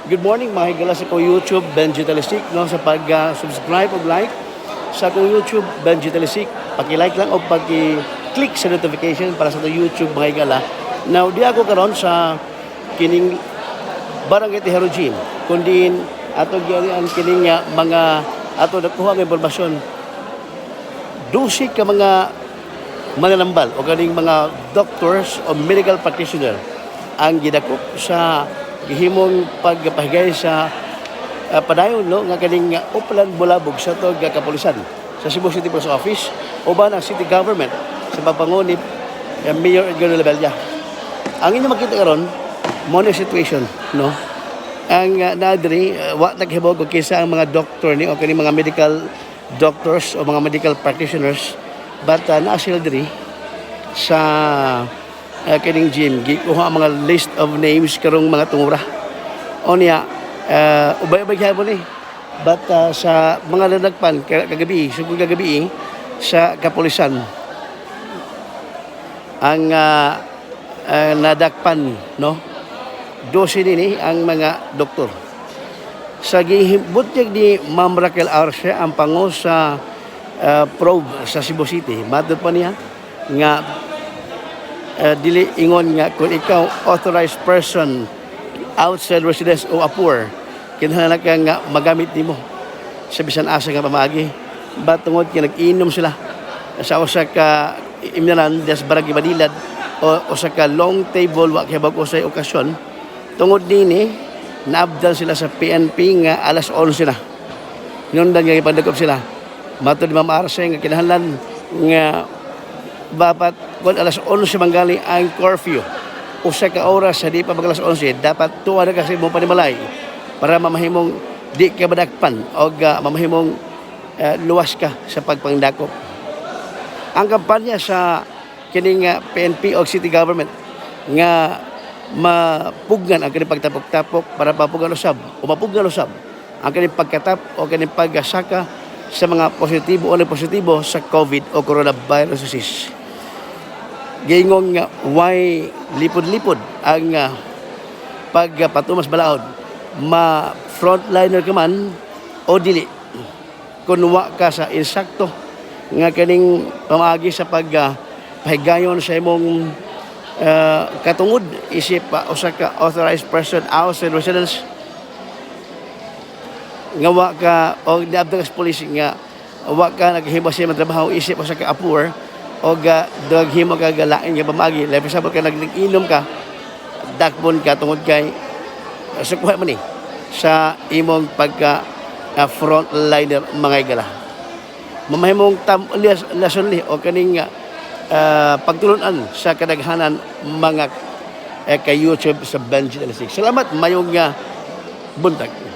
Good morning, mga higala sa akong YouTube, Benji Talisik, no, sa pag-subscribe o like sa akong YouTube, Benji Talisik. Paki-like lang o paki-click sa notification para sa atong YouTube, mga higala. Now, di ako karon sa kining Barangay Tejero Gym, kundi ato gyud kining mga ato nakuha nga impormasyon, 12 ka mga mananambal o kaning mga doctors o medical practitioner ang gidakop sa gihimong pagpahigay sa padayon, no, nga kaning Oplan Bulabog sa tog kapulisan sa Cebu City Police Office uban ang city government sa pagpangulo ni Mayor Edgar Labella. Ang inyo makita karon mo ni situation, no, ang naa diri, wa naghibaw kung kinsa ang mga doctor ni o kaning mga medical doctors o mga medical practitioners, but naa sila diri sa kining gym. Gikuha ang mga list of names karong mga tungura o niya, ubay-ubay gyapon ni, but sa mga nanagpan kagabi, sugod kagabi sa kapulisan ang nadakpan, no, 12 nini ang mga doktor. Sa gibutyag ni Ma'am Raquel Arce, ang pango sa probe sa Cebu City, matod pa niya nga dili ingon nga kung ikaw authorized person outside residence o APOR, kinahanglan ka nga magamit nimo sa bisan asa nga pamaagi. But tungod kay nag-inom sila sa usa ka imnanan des Barangay Banilad o usa ka long table, wa kay bag usay okasyon, tungod nini naabdan sila sa PNP nga alas 11 na hinungdan nga ipandakop sila. Matod ni Ma'am Arce nga kinahanglan nga dapat kung alas 11 manggali ang curfew, usa ka oras sa di pa mag alas 11 dapat tuwa na kasi mo panimalay para mamahimong di ka madakpan o mamahimong luwas ka sa pagpangdakop. Ang kampanya sa kining PNP o city government nga mapugnan ang kining pagtapok-tapok para mapugan usab o mapugnan usab ang kining pagkatap o kining pagkasaka sa mga positibo o positibo sa COVID o coronavirus disease. Giingong nga why lipod-lipod ang pagpatumas balaod, ma frontliner ka man o dili, kun wa ka sa insakto nga kaning pamaagi sa pag pahigayon sa imong katungod isip usa ka authorized person outside residence nga wa ka o niabdan ka sa police nga wa ka naghimo sa imong trabaho isip usa ka APOR o ga daghimo ka galain nga pamaagi, like for example ka nag-inom ka, dakpon ka tungod kay sukwa man ni sa imong pagka frontliner, mga igala. Mamahimong tam lesson ni o kaning pagtulunan sa kadaghanan, mga kay YouTube sa Benji Talisik. Salamat, mayong buntag.